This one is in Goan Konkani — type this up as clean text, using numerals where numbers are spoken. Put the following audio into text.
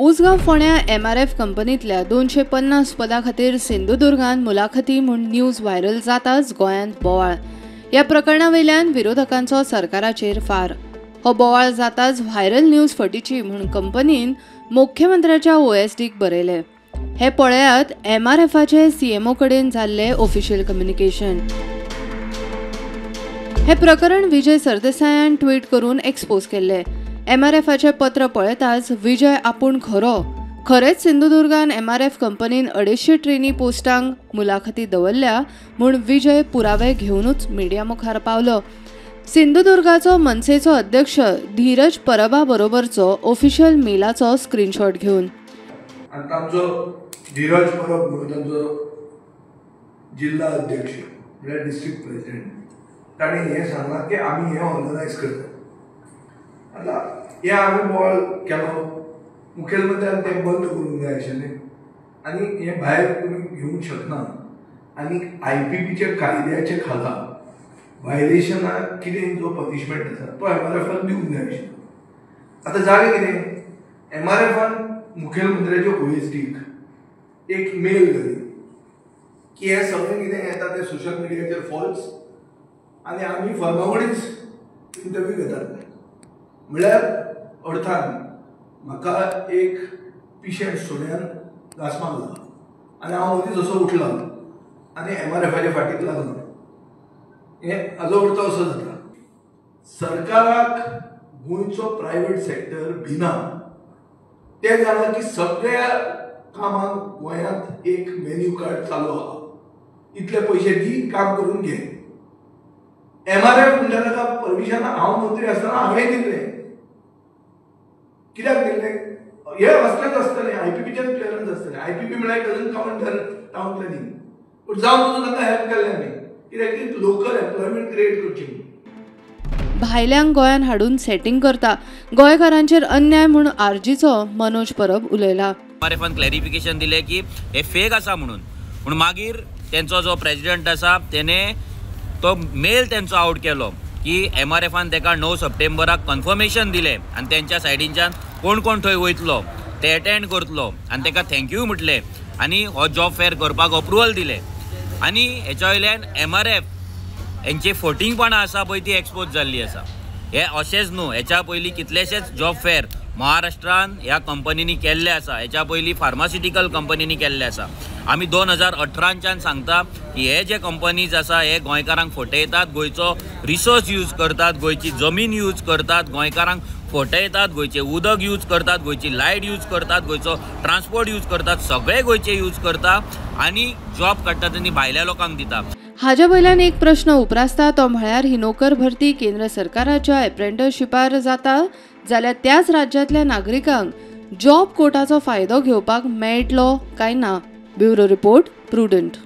उसगांव फोंड्या एमआरएफ कंपनीतल्या 250 पदां खातीर सिंधुदुर्गान मुलाखती म्हूण न्यूज व्हायरल जाताच गोंयांत बोवाळ. ह्या प्रकरणा वयल्यान विरोधकांचो सरकाराचेर फार. हो बोवाळ जाताच व्हायरल न्यूज फटीची म्हूण कंपनीन मुख्यमंत्र्याच्या ओएसडीक बरयलें. हे पळयात एमआरएफाचे सीएमओ कडेन जाल्ले ऑफिशियल कम्युनिकेशन. हे प्रकरण विजय सरदेसायान ट्वीट करून एक्सपोज केल्ले. एमआरएफाचे पत्र पळयताच विजय आपूण खरो खरेंच सिंधुदुर्गान एमआरएफ कंपनीन 250 ट्रेनी पोस्टांक मुलाखती दवरल्या म्हूण विजय पुरावे घेवनूच मिडिया मुखार पावलो. सिंधुदुर्गाचो मनसेचो अध्यक्ष धीरज परबा बरोबरचो ऑफिशियल मेलाचो स्क्रीनशॉट घेवन आनी तांचो धीरज परब म्हणून तांचो जिल्हा अध्यक्ष म्हळ्यार डिस्ट्रिक्ट प्रेसिडेंट ताणें हें सांगलां की आमी हें ऑर्गनायज करतात. आतां हें आमी बोवाळ केलो, मुखेलमंत्र्यान तें बंद करूंक जाय आशिल्लें आनी हें भायर तुमी घेवंक शकना. आनी आयपीपीच्या कायद्याच्या खाला व्हायलेशनाक कितें जो पनिशमेंट आसा तो एमआरएफान दिवंक जाय आशिल्लो. आतां जालें कितें, एमआरएफान मुखेलमंत्र्याच्या ओएसडीक एक मेल घाली की हें सगळें कितें येता तें सोशल मिडियाचेर फॉल्स आनी आमी फर्मा कडेच इंटरव्यू घेतात. म्हळ्यार अर्थान म्हाका एक पिशें सुण्यान घांस मारला आनी हांव मदीं जसो उठलो आनी एमआरएफाच्या फाटीक लागलो. हें हाजो अर्थ असो जाता, सरकाराक गोंयचो प्रायवेट सेक्टर भिना. तें जाणां की सगळ्या कामांक गोंयांत एक मेन्यू कार्ड चालू आहा, इतले पयशे दी, काम करून घे. एमआरएफ म्हणल्यार ताका परमिशन हांव मंत्री आसतना हांवें दिल्लें. कित्याक दिल्लें? हें असलेंच आसतलें, आयपीपीचेंच क्लियरन्स आसतलें. आयपीपी म्हळ्यार doesn't come under town planning, पूण जावन सुद्दां तांकां हेल्प केल्लें आमी, कित्याक की लोकल एम्प्लॉयमेंट क्रिएट करची. भायल्यांक गोंयांत हाडून सेटिंग करता, गोंयकारांचेर अन्याय म्हूण आरजीचो मनोज परब उलयला. एमआरएफान क्लॅरिफिकेशन दिलें की हे फेक आसा म्हणून, पूण मागीर तेंचो जो प्रेजिडेंट आसा तेणे तो मेल तेंचो आवट केलो की एमआरएफान तेका 9 सप्टेंबराक कन्फर्मेशन दिलें आनी तेंच्या सायडीनच्यान कोण कोण थंय वयतलो ते एटेंड करतलो आनी तेका thank you म्हटलें आनी हो जॉब फेअर करपाक अप्रुवल दिलें. आनी हेच्या वयल्यान एमआरएफ हेंची फटींगपणां आसा पळय ती एक्सपोज जाल्ली आसा. हे अशेंच न्हू, हेच्या पयलीं कितलेशेच जॉब फेअर महाराष्ट्रान ह्या कंपनींनी केल्ले आसा, हेच्या पयलीं फार्मास्युटिकल कंपनींनी केल्ले आसा. आमी 2018च्यान सांगता की हे जे कंपनीज आसा हे गोंयकारांक फटयतात, गोंयचो रिसोर्स यूज करतात, गोंयची जमीन यूज करतात, गोंयकारांक फटयतात, गोंयचें उदक यूज करतात, गोंयची लायट यूज करतात, गोंयचो ट्रान्सपोर्ट यूज करतात, सगळे गोंयचे यूज करता आनी जॉब काडटात आनी भायल्या लोकांक दिता. हाज्या वयल्यान एक प्रश्न उप्रासता तो म्हळ्यार ही नोकर भरती केंद्र सरकाराच्या एप्रेंटरशिपार जाता जाल्यार त्याच राज्यांतल्या नागरिकांक जॉब कोटाचो फायदो घेवपाक मेळटलो काय ना. Bureau report, Prudent.